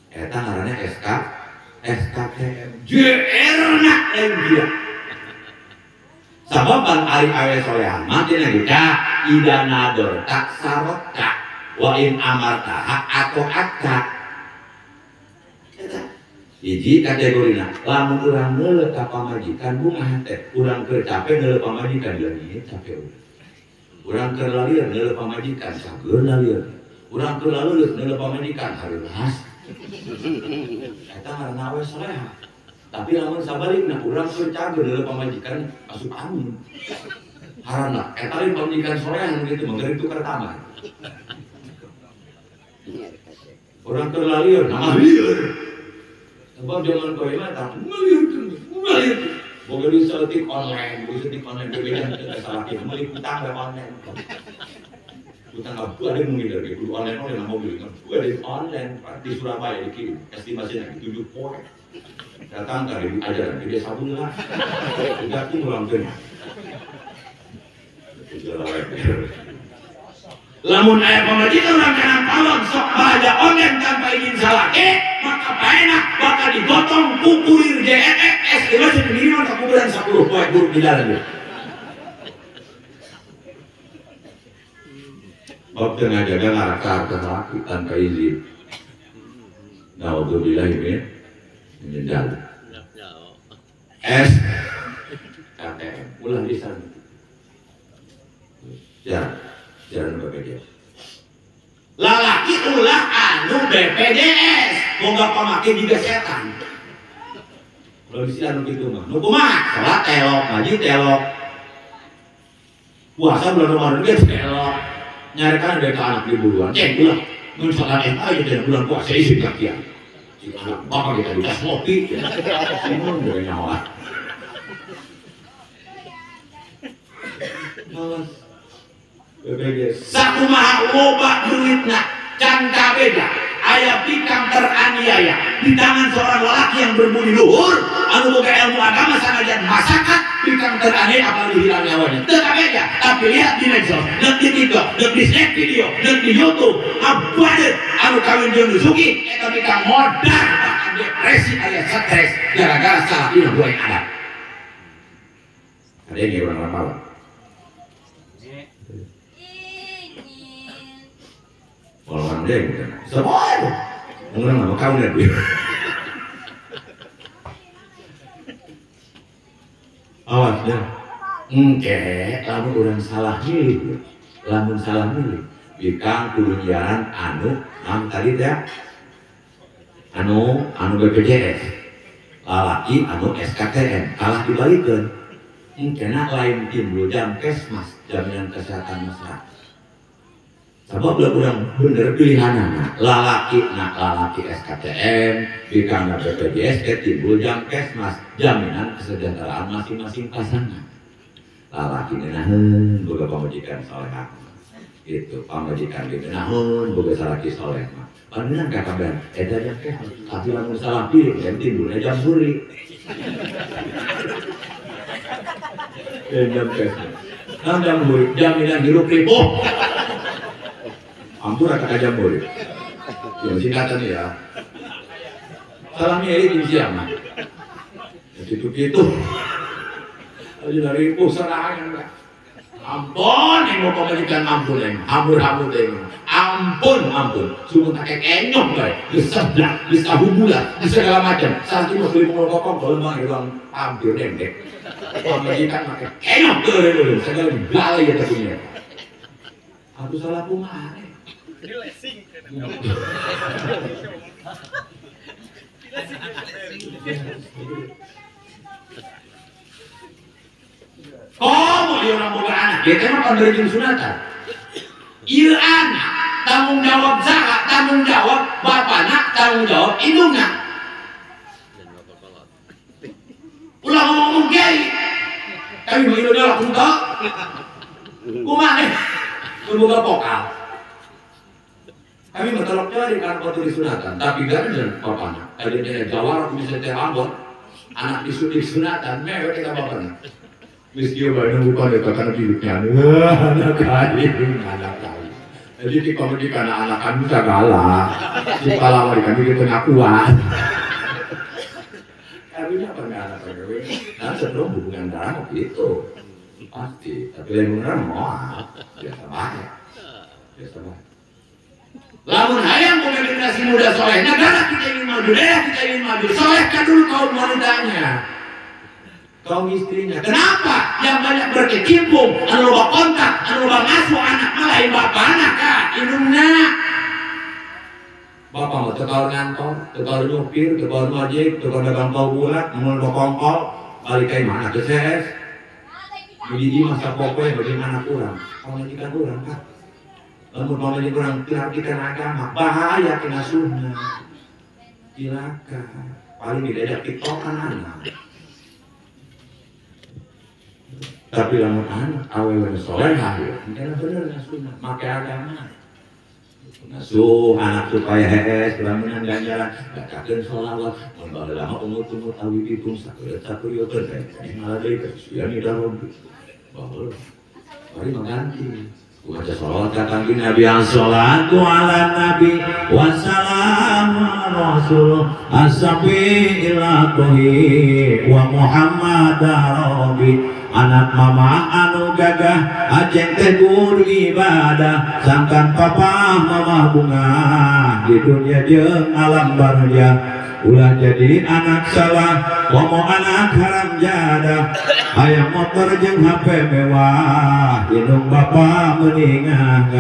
Eta ngaranna SK SKTM JR na lain dia. Sababan ari awe soleha mah tina kita ida nador tak sarotka wa in amartaha atau atka. Hiji kategorina lamun urang neuleuh ka pamajikan bungah teh urang keur capek neuleuh pamajikan leungit capek urang. Urang keur lalir neuleuh pamajikan sageur lalir. Urang keur laleuleus neuleuh pamajikan hareulas. Eta ngaranna awe soleha. Tapi lamun sabalikna urang keur cager neuleuh pamajikan asup angin. Harana eta lain pamajikan soleha nu kitu mah geuring tukar tambah. Urang keur lalir nama lieur. Sebab zaman kowe mah tak ngalir ngalir. Boga duit saeutik online, duit online bebejan teu salah kieu meuli utang we online. Utang ngabu ada nu ngider ge kudu online online mobil ngabu ada online di Surabaya dikirim estimasinya 7 poe. Datang ka di ajaran di desa bunga. Udah tuh ngulangkeun. Lamun aya pamajikan urang kana pawon sok baja online tanpa izin salaki, maka paena bakal digotong ku kurir JNS estimasi pengiriman ke kuburan 10 poe buruk di jalan dia. Bab teu ngajaga ngarakar harta salaki tanpa izin. Naudzubillah ini menjadi S KTM ulah lisan. Ya. Jalan BPJS. Lalaki ulah anu BPJS, boga pamake juga setan. Kalau di sini anu kitu mah, nu kumaha? Salat telok, ngaji telok. Puasa bulan Ramadan ge telok. Nyarekan dari ka anak di buruan. Cek ulah, mun salat eta aja dina bulan puasa isi kakian. Si anak bapak kita di tas ngopi. Mun dari nyawa. Malas. BPJS. Sakumaha loba duitna can kabeda aya bikang teraniaya di tangan seorang lelaki yang berbudi luhur anu boga ilmu agama sanajan masakat bikang teraniaya apalagi hilang nyawanya teu kabeda. Tapi lihat di medsos, lihat di TikTok, lihat di snap video, lihat di YouTube abadeut anu kawin jeung nu sugih eta bikang modar bahkan Aya depresi, aya stres gara-gara salah dina buaya adat. Ada yang orang malam. Kalau orang dia gitu, semua itu, orang nggak mau kau nih. Awas ya, engke, lamun orang salah milih, lamun salah milih, bikang kudu nyiaran anu, am tadi teh, anu anu BPJS, lalaki anu SKTN, kalah dibalikeun, engkena lain timbul jamkesmas, jaminan kesehatan masyarakat. Sebab lah kurang bener pilihanana, lalaki nak lalaki SKTM, bikang BPJS, timbul jamkesmas, jaminan kesejahteraan masing-masing pasangan. Lalaki ngenaheun boga pamajikan soleh, gitu pamajikan ngenaheun boga salaki soleh mah. Pandenan kakabehan eta jamkesmas, tapi lamun salah pilih dan timbulnya jamburi. Jamkesmas, nah jamburi, jaminan hirup ripuh. Ampun kata jambore. Ya singkatan ya. Salah milih di siapa? Itu gitu. Aja dari serangan. Ampun, yang mau pemajikan ampun yang hambur-hambur yang ampun ampun. Sungguh tak kenyok guys. Diseblak, disahubulat, di segala macam. Saat ini mau beli merokok, kalau mau hilang hampir dendek. Pemajikan pakai kenyok tuh, segala dibalai ya tentunya. Aku salah kumaha.
Dilesing.
Komo ieu urang boga anak, dia teh mah pan sunatan. Ieu anak tanggung jawab saha? Tanggung jawab bapana, tanggung jawab indungna. Ulah ngomong kiai. Tapi mah ieu dah kumaha? Kumaha? Mun boga pokal. Kami bertolak cari kan waktu disunatan, tapi gak ada bapaknya. Ada dia jawara bisa teh ambon, anak disunatan, mewek kita bapaknya. Mis dia banyak bukan itu karena hidupnya, anak kali, anak kali. Jadi di komedi karena anak kami segala, di pahlawan kami di pengakuan. Kami apa nggak anak kami? Nah sebelum hubungan darah gitu, pasti. Tapi yang benar mau, biasa banget, biasa banget. Lamun hayang punya generasi muda soleh, negara kita ingin maju, daerah kita ingin maju, solehkan dulu kaum wanitanya, kaum istrinya. Kenapa? Yang banyak berkecimpung, anu loba kontak, anu loba ngasuh anak malah bapak anak kak, indungna. Bapak mah tekal ngantor, tekal nyupir, tekal ngojek, tekal dagang kau bulat, mun kongkol, balik ka imah anak CS. Jadi masa pokoe bagaimana kurang, pamajikan kurang kak. Lamun pamajikan kurang perhatikan agama, bahaya kena sunnah. Cilaka, paling diajak tiktokan anak. Tapi lamun anak awewe solehah ya, mungkin bener sunnah, make agama. Ngasuh anak supaya hees, lamunan ganjaran, bacakeun sholawat, mun baheula mah umur-umur awi ditung sakeut sakuriokeun teh ngalah deui kasihan ida robbi. Baheula. Bari mah ganti. Baca sholawat ka Kangjeng Nabi, as-sholatu ala nabi wassalamu ala rasul as-safi ila tohi wa Muhammad rabbi. Anak mama anu gagah aceng teh kudu ibadah, sangkan papa mama bunga di dunia jeung alam barja. Ulah jadi anak salah komo anak haram jadah, hayang motor jeung HP mewah indung bapa meningah.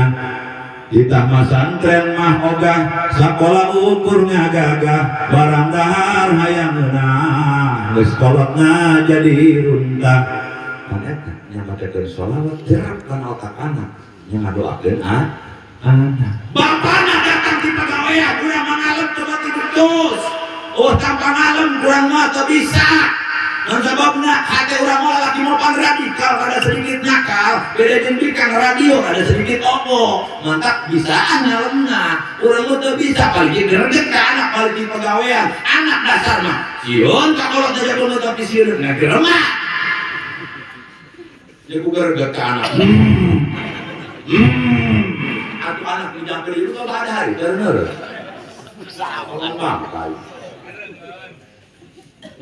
Ditah masantren mah ogah sakola ukur ngagagah, barang dahar hayang ngeunah geus kolotna jadi runtah. Pan eta nya macakeun sholawat jerap kana otak anak nya ngadoakeun anak. Bapana datang di pagawean urang mangalem coba tidur terus. Oh tanpa ngalem kurang mah teu bisa. Dan sebabna hati urang mah laki mopan radikal ada sedikit nakal, beda jeung bikang radio ada sedikit opo. Mantap bisaan ngalemna. Urang mah teu bisa paling greget ka anak paling di pagawean. Anak dasar mah sieun ka kolot aja kudu tapi sieun ngageremak. Ya ku greget ka anak. Atuh anak dijangkeul itu ada hari teu bener. Sakola bangkai.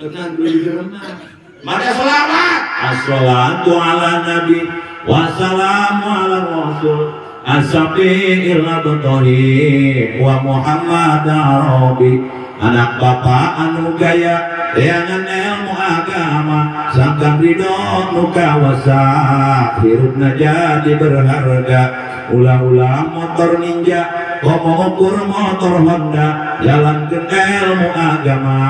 Tenang dulu di rumah. Maka selawat. Assalatu ala nabi wassalamu ala rasul asyafi'il abtahi wa Muhammad arabi. Anak bapak anu gaya dengan ilmu agama sangkan ridho nu kawasa hirupna jadi berharga. Ulah-ulah motor ninja komo ukur motor Honda jalankeun ilmu agama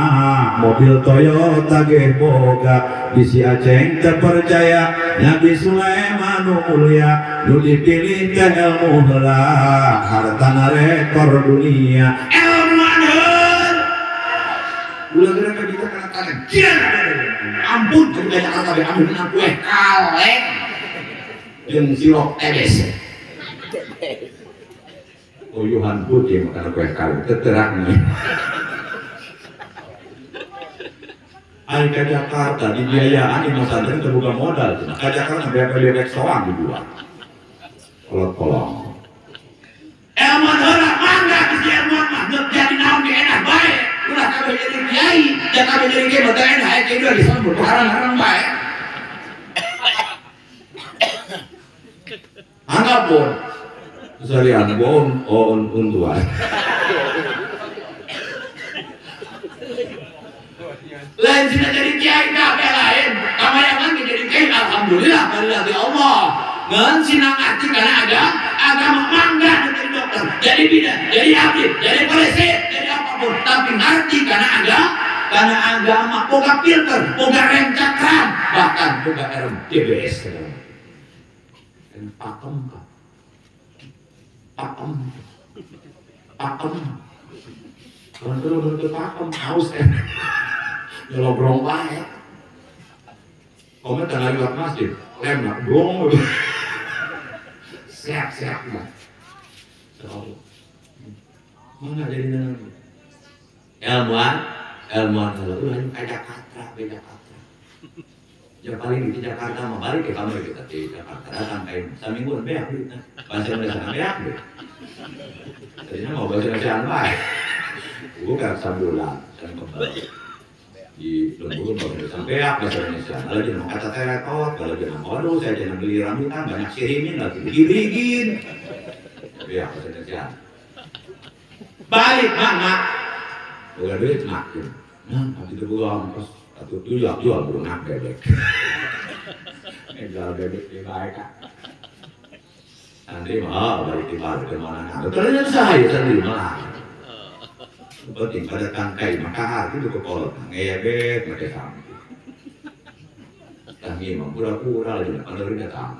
mobil Toyota ge boga bisi aceng terpercaya Nabi Sulaiman nu mulia nu dipilih teh ilmu heula hartana rekor dunia. Ulah geura ka kita kana tanah. Ampun ka Jakarta be ampun kue kaleng jeung sirop TBC. Uyuhan putih makan kue kaleng teterak nih. Ari ka Jakarta dibiayaan di pesantren terbuka modal cenah. Ka Jakarta sampai bebek soang dibuat. Kolot-kolong. Ilmu heula mangga geus ilmu mah jadi naon ge enak bae. Ulah kabeh jadi kiai, ya kabeh jadi kiai mah teu enak aya kiai di disambut harang-harang bae. Anggapun sarian bohong on untuan. Lain sina jadi kiai kabeh lain, kamayangan jadi kiai alhamdulillah bari Allah. Ngan sina ngarti kana agama mangga jadi dokter, jadi bidan, jadi abdi, jadi polisi, jadi apapun, tapi ngerti karena agama, boga filter, boga rem cakram, bahkan boga rem DBS. Rem pakem, pakem, pakem, bentur pakem, haus nyolobrong bae. Komen tengah lewat masjid, lem nak brong. Sehat-sehat mah. Mana jadi nanti? Ilmuwan, ilmuwan kalau ulah beda katra, beda katra. Ya paling di Jakarta mah balik ke kamar kita di Jakarta datang kayak samingguan beak duitna. Bahasa Indonesia beak duit. Tadinya mau bahasa Indonesia bae. Bukan sambulan dan kembali. Di lembur bahasa Indonesia beak bahasa Indonesia. Kalau dia mau kata terekot, kalau dia mau aduh saya jangan beli rambutan banyak sirimin lagi digigin. Beak bahasa Indonesia. Balik mana? Boga duit makin. Nah, habis itu boga ongkos atau jual jual burung bebek. Jual bebek di baik. Nanti mah balik di balik ke mana? Ternyata saya sendiri malah. Penting pada tangkai maka hati itu kekolot ngebet pakai sampai. Tangi mah pura-pura lagi nak kalau datang.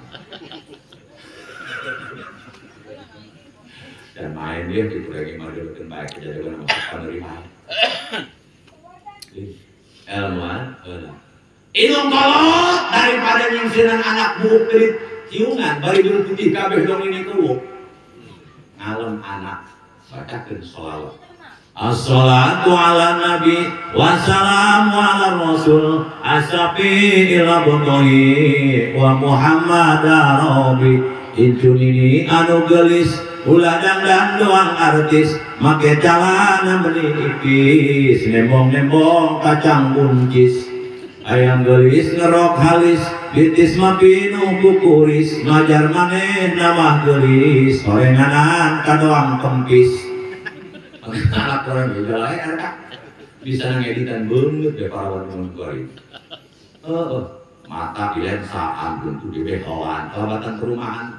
Dan main dia di pura yang mau dilakukan baik kejadian sama penerima. Ilmuwan, ilmu kolot daripada nyingsiran anak buuk pelit ciungan bari dulu putih kabeh dong ini kuwuk. Ngalem anak bacakeun sholawat. Assalatu ala nabi wassalamu ala rasul asyafi'il abtahi wa Muhammad arabi. Incun ini anu gelis ulah dangdang doang artis make calana menipis nembong-nembong kacang buncis ayam gelis ngerok halis bitis mah pinuh kukuris majar maneh namah gelis horenganan kadoang kempis. Anak orang beda lain bisa ngeditan banget deh para wanita kuari. Mata di lensaan bentuk di behoan kelabatan perumahan.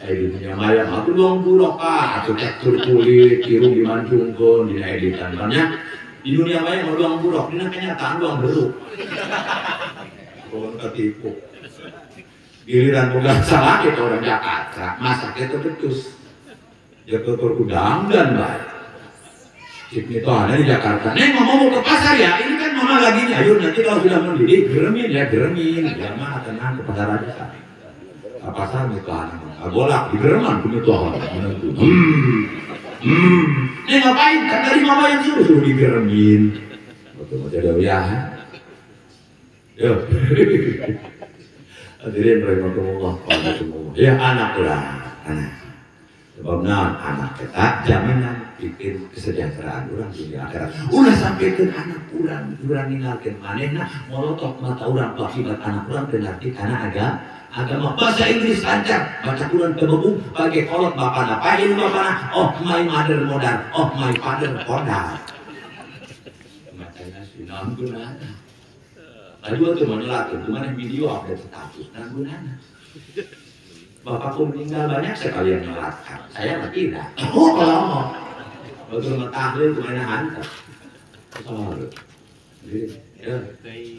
Di dunia maya aku doang bulok ah, atau tekstur kulit, kirung dimancungkeun dina editan banyak. Di dunia maya mah doang bulok, dina kenyataan doang beruk. Kalau ketipu. Giliran boga salah kita orang Jakarta, masaknya itu betus. Ya tutur kudang dan baik. Cik ada di Jakarta. Neng mama mau ke pasar ya, ini kan mama lagi nih. Ayo nanti kalau sudah mendidih, geremin ya, geremin. Ya mah tenang ke pasar aja sana. Ke pasar mitohan, golak di gereman mitohan menentu. Neng ngapain? Kan dari mama yang suruh suruh digeremin. Betul betul ya. Yo. Hadirin rahimakumullah, rahimakumullah. Ya anak lah, anak. Sebab naon anak eta jaminan bikin kesejahteraan urang dunia akhirat. Ulah sampaikan anak urang, urang ninggalkeun manehna molotot mata urang akibat anak urang teu ngarti kana agama. Bahasa Inggris lancar, baca Quran teu bebung, bage kolot bapana, pahin bapana, oh my mother modar, oh my father modar. Matanya sinaon gunana. Laju teu menolak, kumaha video update status, nah gunana. Bapakku meninggal banyak sekali yang melatkan, saya mah tidak. Oh, kalau betul mentahlil kemana hantar.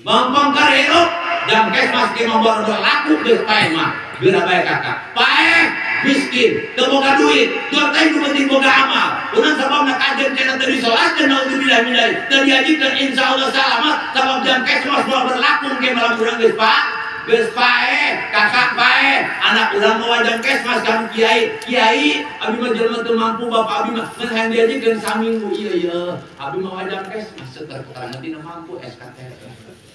Bangkong karerup, jam kesmas ke nomor laku geus paeh mah. Geura bae kakak. Paeh miskin, teu boga duit, teu teh nu penting boga amal. Kunaon sababna kajen cenah teu disolatkeun naudzubillah min dzalik. Teu diajikeun insyaallah salamat sabab jam kesmas moal berlaku ke malam urang geus paeh. Geus paeh, kakak paeh, anak urang mawa jam kesmas ka kiai. Kiai abi mah jelema teu mampu bapak abi mah ngan hayang diajikeun saminggu ieu ieu. Abi mawa jam kesmas seter-keterangan tina mampu SKT.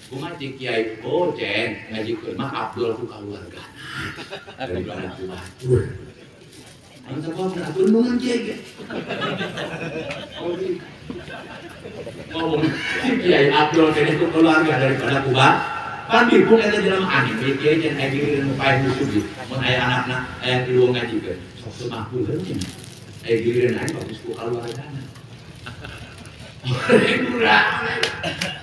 Kumaha cik kiai? Oh ceng, ngajikeun mah abdul ku kaluargana. Daripada ku batur. Anu sabab tulungan kiai ge. Ngomong kiai abdul keneh ku keluarga daripada ku batur. Pan bingung eta jelema aneh kiai jeung aya giliran nu paeh nu sugih. Mun aya anakna aya tilu ngajikeun. Sok teu makbul heuh. Aya giliran aing bagus ku kaluargana. Kurang.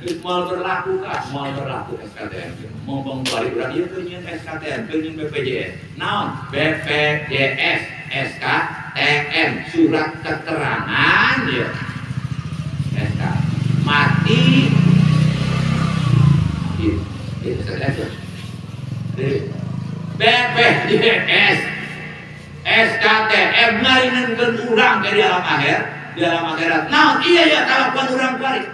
Geus moal berlaku ka, moal berlaku SKTM. Ngomong balik urang ieu keur nyieun SKTM, keur nyieun BPJS. Naon? BPJS, SKTM, surat keterangan ya. SK mati. BPJS SKTM ngaringankeun urang ke di alam akhir, di alam akhirat. Naon iya ya kalakuan urang kuari.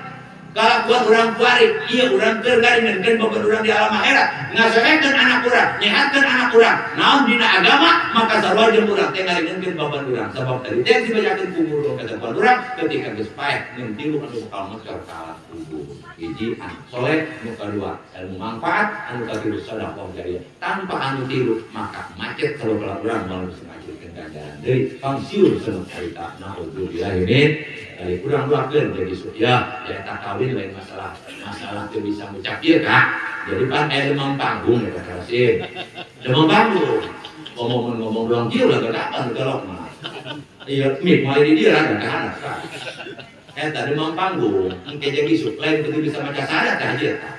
Kalakuan urang kuari, iya urang keur ngaringankeun beban urang di alam akhirat. Ngasoekeun anak urang, nyehatkeun anak urang. Naon dina agama maka sarua jeung urang teh ngaringankeun beban urang. Sabab tadi teh dibacakeun ku guru kalakuan urang ketika geus paeh ngeun tilu anu bakal mecor ka alam kubur. Hiji anak soleh, nu kadua ilmu manfaat, anu katilu sedekah jariah. Tanpa anu tilu maka macet kalau urang moal bisa ngajikeun ganjaran deui. Pangsiur seneng carita naudzubillah min dari urang doakeun jadi ya eta kawin lain masalah masalah teu bisa ngucap ieu kak. Jadi pan aya demam panggung eta karasin. Demam panggung. Ngomong-ngomong doang kieu lah gadapan galok mah. Ieu mik moal di dieu lah gadahan. Eta demam panggung, engke jadi isuk lain kudu bisa maca sadat tah ieu tah.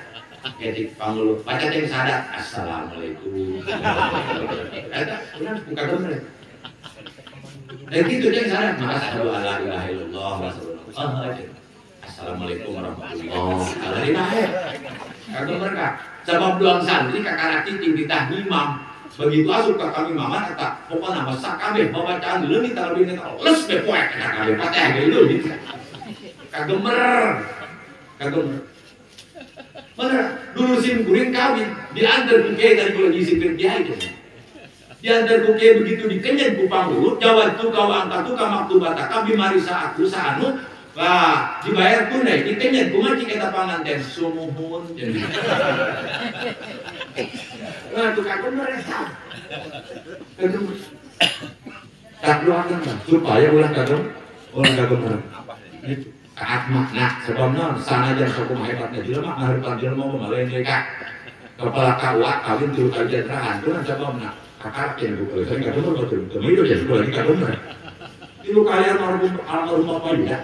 Jadi panggung baca teh sadat, assalamualaikum. Eta urang buka gemer. Kitu teh sadat, maka asyhadu alla ilaha illallah wa rasulullah. Assalamualaikum warahmatullahi wabarakatuh. Kagemer ka. Sabab doang santri kakara cicing ditah imam. Begitu asup ka kami maman eta pokona mah sakabeh babacaan leungit talebih eta les be poek eta kabeh pateh ge leuwih. Kagemer. Kagemer. Bener, dulu sim kuring kawin diantar ku kiai tadi kula diisikeun kiai teh. Diantar ku kiai begitu dikenyen ku panghulu, jawab tu ka angka tu ka maktubata ka bimarisa aku saanu. Wah, dibayar tunai, dikenyen kumaha cik eta panganten sumuhun. Wah, tu kagemer eta. Kagemer. Tak doakeun supaya ulah kagem, ulah kagemer. Gitu. Kaatma nah sebab naon sanajan sakumaha hebatna jelema ngahareupan jelema mah lain deui ka. Kepala KUA kawin tilu kali jantrahan kunaon sababna kakak cenah ku saya kagemer batur teu milu cenah ku lagi kagemer. Tilu kali almarhum almarhum bapak yuda.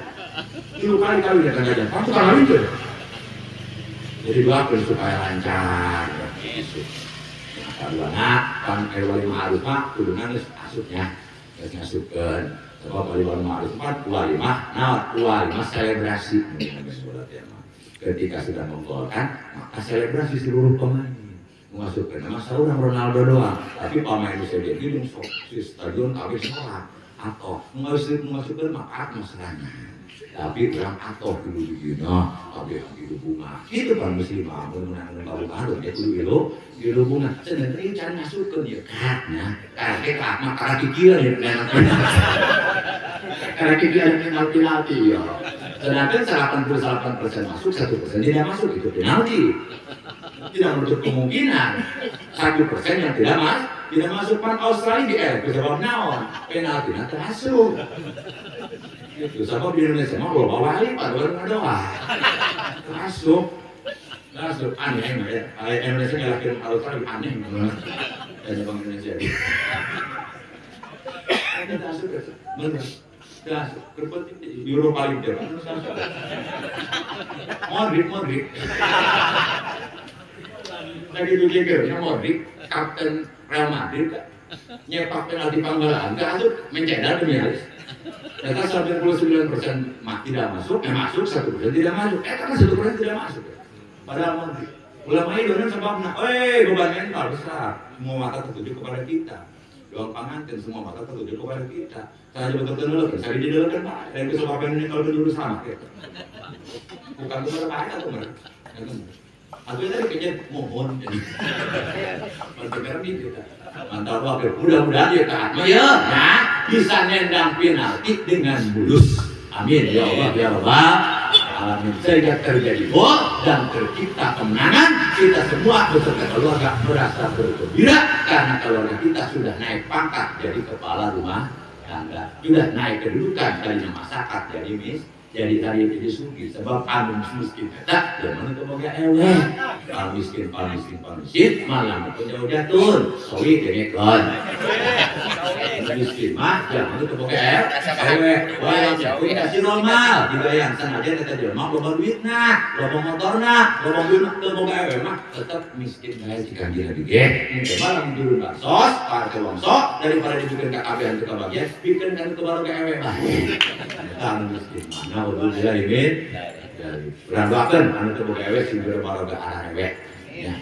Tilu kali kawin eta ngajan pangku kawin teu. Jadi doakeun supaya lancar gitu. Kaduana pan aya walimah aruf mah kuduna geus asupnya geus ngasupkeun. Sebab walimah ma'ruf mah walimah naon walimah selebrasi. Ketika sudah menggolkan maka selebrasi seluruh pemain. Memasukkan nama seorang Ronaldo doang, tapi pemain bisa jadi di stadion kabeh sholat atau memasukkan maka masalahnya. Tapi orang atau kudu dihina, kabeh kudu bunga. Itu kan muslimah mun menang kabupaten ya kudu ilu, ilu bunga. Cenah ieu cara ngasupkeun ieu katnya. Karek mah karek kieu ya karek kieu penalti ya. Sedangkan 88% masuk, 1% tidak masuk itu penalti. Tidak menutup kemungkinan 1% yang tidak Tidak masuk pan Australia di sebab naon? Penalti na termasuk. Gitu sebab di Indonesia mah loba wali padahal ngadoa. Termasuk. Termasuk aneh ya. Indonesia ngalahin Australia aneh. Ya bang Indonesia. Termasuk bener. Termasuk kerpet Euro paling jauh. Modric. Lagi itu jegernya Modric, kapten Real Madrid, nyepak penalti panggalan, enggak masuk, mencedar demi harus. Ternyata 99% tidak masuk, masuk 1% tidak masuk. Karena 1% tidak masuk. Padahal Modric. Ulama itu kan sebabnya, beban mental besar, semua mata tertuju kepada kita. Doang panganten semua mata tertuju kepada kita. Saya betul-betul dulu, saya didulukan Pak. Dan sebabnya ini kalau dulu sama. Bukan kepada Pak atau mereka. Aku tadi kayaknya mohon jadi. Mantap kita. Mantap wakil. Mudah-mudahan ya taat. Ya, nah, bisa nendang penalti dengan mulus. Amin ya Allah ya Rabbal alamin. Sehingga terjadi gol dan tercipta kemenangan. Kita semua beserta keluarga merasa bergembira karena keluarga kita sudah naik pangkat jadi kepala rumah tangga, sudah naik kedudukan dari masyarakat jadi mis. Jadi tadi jadi sugih sebab anu miskin eta zaman teu boga ewe. Pal miskin pal miskin pal miskin malah teu jauh jatun. Sawi dengekeun. Miskin mah zaman teu boga ewe. Wae jatuh kasih normal dibayang sanajan eta jelema loba duitna, loba motorna, loba duitna teu boga ewe mah tetep miskin bae jika dia ge. Engke mah lamun turun bansos, parke wongso daripada dibikeun ka kabehan teu kabagian, bikeun ka nu teu baroga ewe mah. Eta anu miskin mah. Alhamdulillah ini dari doakan anu teu boga ewe sing baroga ararewe. Ya.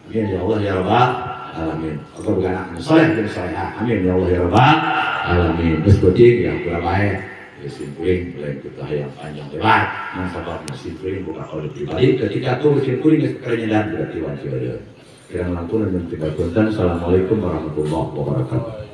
Amin ya Allah ya Rabbal alamin. Aku boga anak anu saleh jeung salehah. Amin ya Allah ya Rabbal alamin. Geus penting ya kurang bae. Ya simpuling lain kita hayang panjang lebar. Ngan sababna simpuling buka oleh pribadi ketika tuh simpuling geus kerenyedan berarti wanci eureun. Kirang langkung dan tiga punten. Assalamualaikum warahmatullahi wabarakatuh.